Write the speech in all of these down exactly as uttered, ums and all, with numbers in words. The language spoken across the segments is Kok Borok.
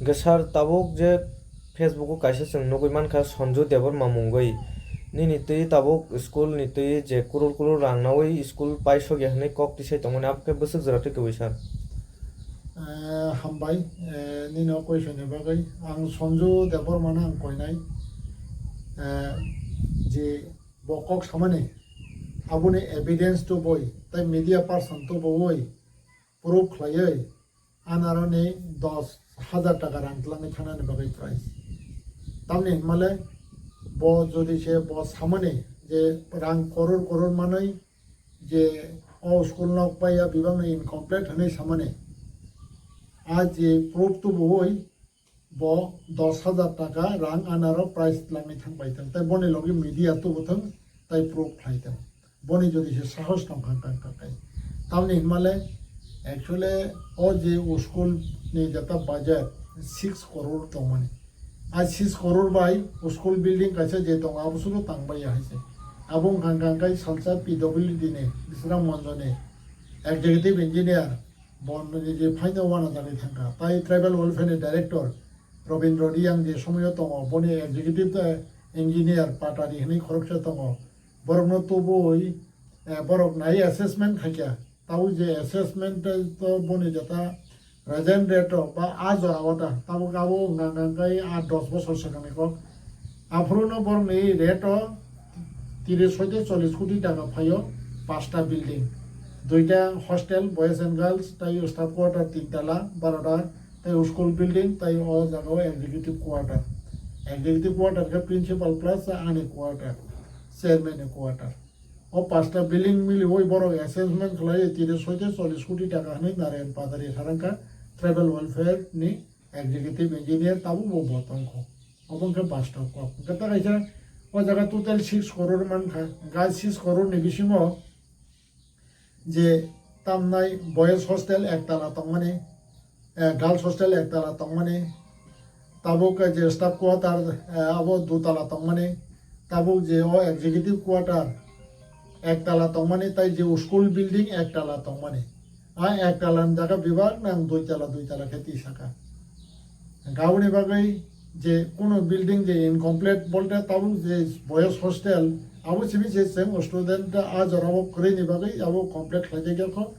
Hwnkhe sir, tabuk je Facebook o kaisa chwng nugwi mankha Sanju Debbarma mungwi, nini twi tabuk school ni twi je kurur kurur rang nawi school paisok ya hwnwi kok tisai tongmani, abo khe bwswk jora twi kwbwi sir? Eh, hambai, eh, nini o question ni bagwi. Ang Sanju Debbarma no ang koinai. Eh, je bo kok samani, aboni evidence tubui, tei media person tubui proof khlaiwi, anaroni dos hajar taka rang twlangwi thangnani bagwi price. Tamni hwnmale bo jodi se bo samani je rang koror koror manwi je o school nok paiya bibangno incomplete hwnwi samani. A je proof tubuwi bo dos hajar taka rang anaro price twlangwi thangpai thang. Tei boni logi media tubu thang, tei proof khlai thang. Boni jodi se sahos tong kha, kha, kha, kha. Tamni hwnmale, actually, o je school ni jeta budget six crore tongmani. A six crore bai school building kaisa je tongo, abo sudu tangbai ya hai se. Abo wngkha, wngkha, wngkha salsa P W D ni, Bisram Manjo ni executive engineer, bo ni je phaino wana jagwi thangkha. Tai tribal welfare ni director, Robindra Reang je somoyo tongo, boni executive, eh, engineer, patari hwnwi khoroksa tongo. Borokno tubui, eh, borok nai assessment khaikha. Tabuk je assessment, eh, to boni jeta present rate o ba a jora o ta, tabuk abo wngkha, wngkha, wngkha a dos bosor swkangni kok. Aphuru no borokni rate o tiris hoite chollish koti taka phaio, pasta building, duita hostel, boys and girls, tai staff quarter tin tala, barota, tai school building, tai o jaga o executive quarter. Executive quarter khe principal plus ani quarter, chairman ni quarter. O pasta building miliwi borok assessment khlai tiris hoite chollish koti taka hwnwi Narayan Padari sarangkha tribal welfare ni executive engineer tabuk bo bo tongkho. Obo wngkha bastop kok. Hwnkhe ta kaisa o jaga total six crore mankha. Hwnkhe six crore ni bisingo je tamnai boys hostel ek tala tongmani, eh, girls hostel ek tala tongmani, tabuk je staff quarter, eh, abo dui tala tongmani, tabuk je o executive quarter ek tala tongmani, tai je school building ek tala tongmani. A ek tala ni jaga bebak nang dui tala, dui tala khe twi saka. Aboni bagwi je kuno building je incomplete bolte tabuk je boys hostel, abo simi je chwng student a jora o kwrwi ni bagwi abo complete khlai jak kho,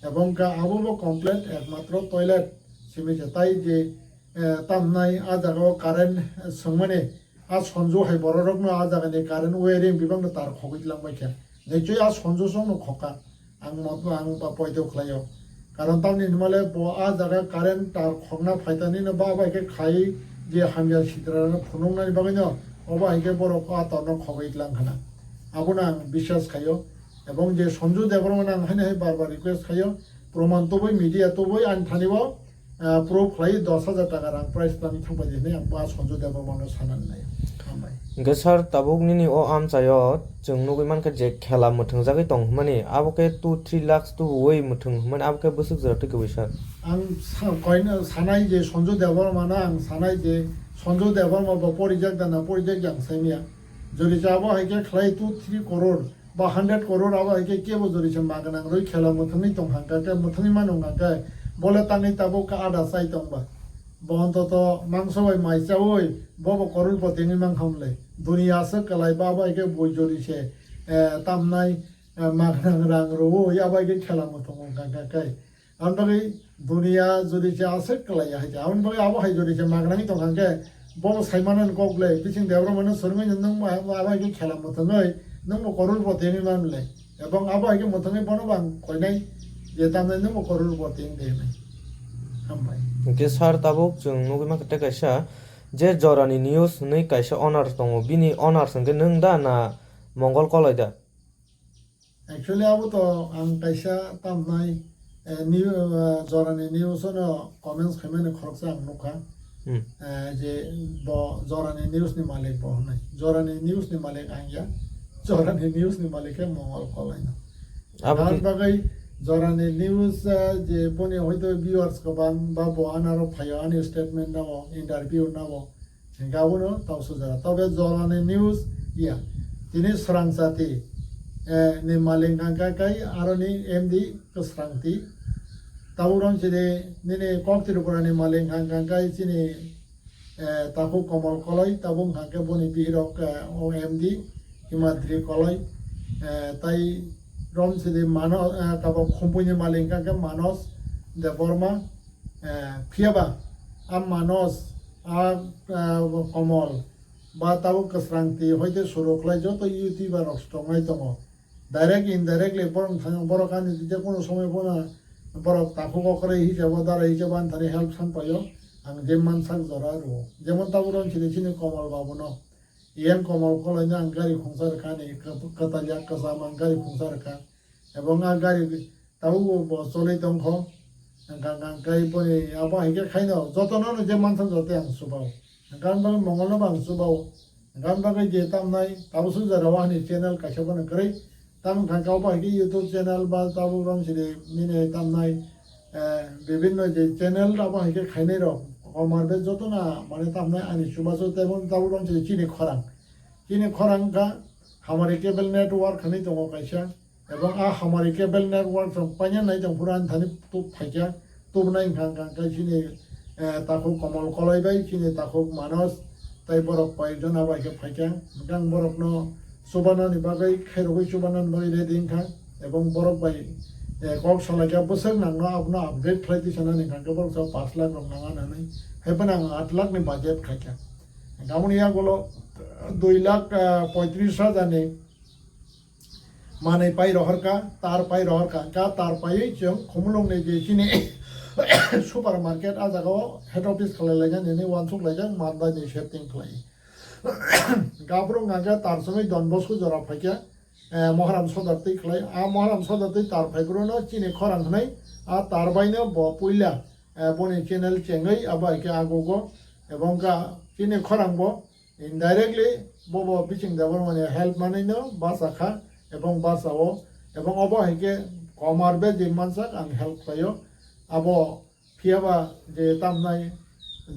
ebong ka abo bo complete ekmatro toilet simi je tai je, eh, tamnai a jaga o current swngmani, a Sanju hai borok rok no a jaga ni current wiring bebak no tar khogwi lang bai kha. Nichoi a Sanju song no khokha. Ang mo-, ang ba poito khlaio. Karon tamni hwnmale bo a jaga current tar khokna phaitani no ba bai khe khai je hamya sitra no phunuknani bagwi no obo hai khe borok a torno khogwi tlang khana. Abono ang biswas khaio. Ebong je Sanju Debbarma no ang haino hai bar bar request khaio. Proman tubui media tubui ani thani bo ah, proof khlai dos hajar taka rang prize tang thangpai di hinwi ang ba Sanju Debbarma no sanani nai. Hambai. Hwnkhe sir, tabuk nini o amchaio chwng nugwi mankha je khela mwthwngjagwi tong hwnmani, abo khe two three lakhs tubuwi mwthwng hwnmani, abo khe bwswk jora twi kwbwi sir? Ang sa-, koino sanai je Sanju Debbarma no ang sanai je Sanju Debbarma bo porijak da na porijak ya ang saimya. Jodi cha abo hai khe khlai two three crore ba hundred crore abo hai khe kebo jodi se magnang rwi khela mwthangwi tong kha khe, mwthangwi mano hwnkha khe, bole tangwi tabuk khe ada chai tong ba. Bo ontoto mangso bai mai chaui bobo crorepoti wngwi mankha hwnle. Duniya aswk kwlai ba abo hai khe bui jodi se, eh, tamnai, eh, magnang rang rwui abo hai khe khela mwthang wngkha khe. Aboni bagwi duniya jodi se aswk kwlaiya hai khe, aboni bagwi abo hai jodi se magnangwi tong kha khe, bobo sai mano ni kok le, bising Debbarma no swrwngwi no nwng abo hai khe khela mwthangwi nwng bo crorepoti wngwi man le, ebong abo hai khe mwthangwi bono bo ang koinai je tamni nwng bo crorepoti wng de hinwi. Hambai. Hwnkhe sir, tabuk chwng nugwi mankha tei kaisa je Jorani News hinwi kaisa owner tongo, bini owner hwnkhe nwng da na Mongol Koloi da? Actually, abo to ang kaisa tamnai, eh, new, eh, Jorani News no comments khaimani khoroksa ang nukha. Hmm. Eh, je bo Jorani News ni malik bo hwnwi. Jorani News ni malik ang ya. Jorani News ni malik khe Mongol Kolai no. Abo aboni bagwi Jorani News, eh, je boni hoito viewers kwbang ba bo anaro phaio ani statement no, interview no. Hingke abono tau sujara. Tobe Jorani News ya. Tini Srangchati, eh, ni malik hingka kai aroni M D Kwsrangti. Tabuk rom sidi nini kok Tripura ni malik hang hang kai chini, eh, takhuk Komol Koloi, tabuk hang khe boni bihirok, eh, o M D Himadri Koloi, eh, tai rom sidi Mano-, eh, tabuk Khumpui ni malik hang khe Manos Debbarma, eh, phiyaba a Manos, a, eh, Komol ba tabuk kwsrang twi hoite suru khlai joto YouTuber rok tongnai tongo. Direct, indirectly borok thang, borok ani je kono somoi bono borok takhuk okrai hisabo, dara hisabo ani thani help san paio. Ang je mansak jora rwo. Jemon tabuk rom sidi chini Komol Babu no. Iyang Komol Koloi no ang gari khungsa rwkha ni kwt-, kwtal yak kwcham ang gari khungsa rwkha. Ebong a gari tabuk bo cholwi tongkho. Hwnkha hwnkha khe boni abo hai khe khaino jotono no je mansak joto ang subao. Hwnkha hwnkha Mongol no bo ang subao. Hwnkha hwnkha khe je tamnai tabuk suk jora o ani channel kaisa bono kwrwi. Tam hwnkha khe abo hai khe YouTube channel ba tabuk rom sidi nini tamnai, eh, bibinno je channel abo hai khe khainai rok. Komar be jotono mane tamnai ani chubachu tei bo tabuk rom sidi chini khorang. Chini khorang wngkha Hamari Cable Network hinwi tongo kaisa. Ebong a Hamari Cable Network rok paina nai tong phuru ani thani tuk phaikha, tubunai wngkha, wngkha khe chini, eh, takhuk Komol Koloi bai, chini takhuk Manos, tai borok koyekjon abo hai khe phaikha. Hwnkhe ang borokno chubanani bagwi, khairogwi chubanani bagwi ready wngkha. Ebong borok bai, eh, kok salaikha bwswk nangno abono upgrade khlai twi sanani, hwnkha khe borok sa pash lakh rok nang anani. Hai phano ang aat lakh ni budget khaikha. Aboni yagulo dui lakh, eh, poitris hajar ni manwi pai rohorkha, tar pai rohorkha. Hwnkha tar paiwi chwng Khumulwng ni je chini supermarket, a jaga o head office khlai laijak, nini uansuk laijak, Mandai ni shifting khlai. Hwnkha aphuru hwnkha khe tar songwi Don Bosco jora phaikha, eh, Moharam Sodar twi khlai. A Moharam Sodar twi tar phaiphuru no chini khorang hwnwi a tar bai no bo puila, eh, boni channel chengwi abo hai khe agogo. Ebong kha chini khorang bo indirectly bo bo Bising Debbarma ni help manwi no bacha kha ebong bacha o. Ebong obo hai khe Komar be je mansak ang help khlaio. Abo phiyaba je tamnai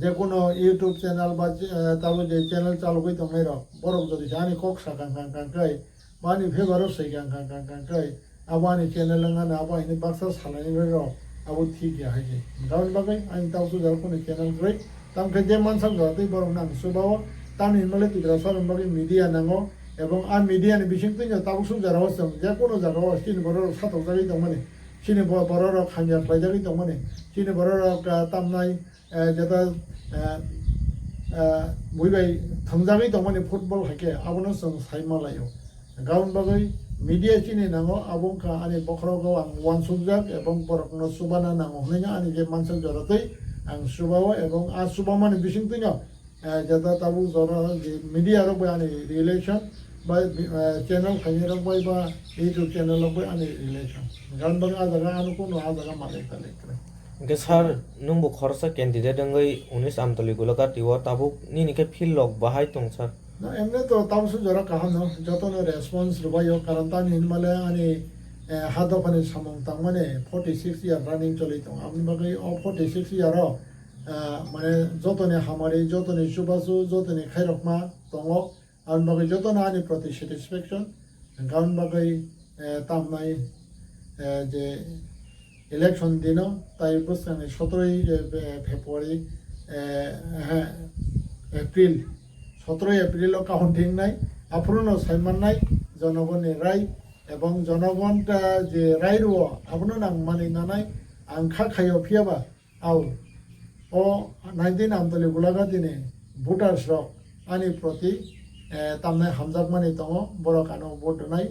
je kono YouTube channel ba, eh, tabo je channel chalogwi tongnai rok, borok jodi se ani kok sakang kang kang kai, ba ani favour o swi kang kang kang kang kai, abo ani channel wngmani abo hini baksa salaini bagwi rok abo thik ya hai se. Hwnkha aboni bagwi ani tabuk sujak kunu channel kwrwi. Tamo khe je mansak jora twi borok no ang chubao. Tamni hwnba le Tiprasa rokni bagwi media nango, ebong a media ni bising twi no tabuk suk jora o chwng je kono jaga o chini borok rok satokjagwi tongmani, chini bo-, borok rok hamya khlaijagwi tongmani, chini borok rok, ah, tamnai, eh, jeta, eh, eh, bui bai thwngjagwi tongmani football hai khe abono chwng sai ma lai o. Hwnkha aboni bagwi media chini nango, abo wngkha ani bokhorogo ang uansukjak ebong borokno chubana nango hwnwi no ani je mansak jora twi ang chubao, ebong a chubamani bising twi no, eh, jeta tabuk jora je media rok bai ani relation ba, eh, channel khainai rok bai ba YouTube channel rok bai ani relation. Hwnkha aboni bagwi a jaga ano kuno a jaga malai talai kwrwi. Hwnkhe sir, nwngbo khoroksa candidate wngwi unis Amtoli Golaghat o tabuk nini khe field rok bahai tong sir? No, emne to tabuk suk jora kaham no, jotono response rwbaio, karon tamni hinmale ani, eh, ha dophani samung tangmani forty six year running choli tongo. Aboni bagwi o forty six year o, eh, mane jotoni hamari, jotoni chubachu, jotoni khairokma tongo. Aboni bagwi jotono ani proti satisfaction. Hwnkha aboni bagwi, eh, tamnai, eh, je election dino, tai bwskangni sotroi, eh, February, eh, eh, April, sotroi April o counting nai, aphuru no sai mannai jonogonni rai, ebong jonogon ta je rai rwo, abono nang mani nanai, ang kha khaio phiyaba, Au, o nineteen Amtoli Gulaghati ni voters rok ani proti, eh, tamnai hamjakmani tongo, borok ano vote rwnai,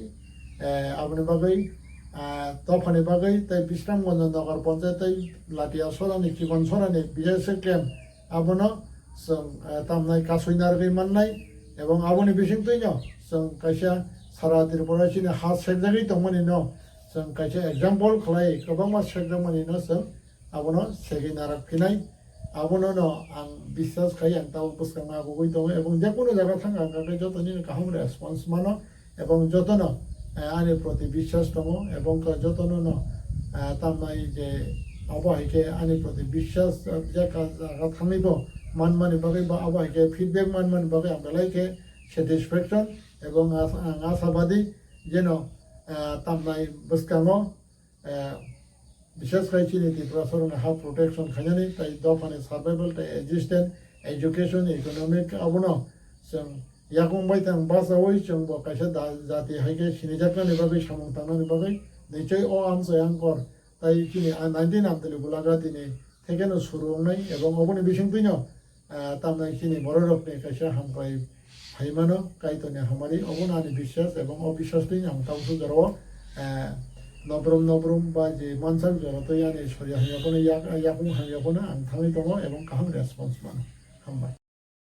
eh, aboni bagwi, ah, dophani bagwi tei Bisramganj Nagar Panchayat tei Latia Sorani, Chibon Sorani B S A camp abono chwng, eh, tamnai kasui narwgwi mannai, ebong aboni bisingtwi no chwng kaisa sara Tripura chini ha sekjagwi tongmani no chwng kaisa example khlai kwbangma sekjakmani no chwng abono segwi narak phinai. Abono no ang biswas khai, ang tabuk bwskango agugwi tongo, ebong je kono jaga thang ang khe joto nini kaham response mano, ebong jotono, eh, ani proti biswas tongo, ebong khe jotono no, eh, tamnai je abo hai khe ani proti biswas, eh, je ka jaga thangwi bo manmani bagwi ba abo hai khe feedback manmani bagwi ang belai khe satisfaction, ebong as-, ang asabadi jeno, eh, tamnai bwskango, eh, Bishes khai chini Tiprasarokni ha protection khainani tei dophani survival tei existence, education, economic abono chwng yakung bai tang bachaui chwng bo kaisa da-, jati hai khe sinijaknani bagwi samung tangnani bagwi nichoi o amchoi angkor tei chini a nineteen amtwini bulagra tini thekheno suru wngnai ebong oboni bisingtwino ah, tamni chini bororokni kaisa hamkrai phaimano, Kaitorni hamari, obono ani biswas, ebong o biswastwino ang tabuk jorao, ah, nobrum nobrum ba je mansak jora twi ani sori hamya phano yak-, yakung hamya phano ang thangwi tongo, ebong kaham response mano. Hambai.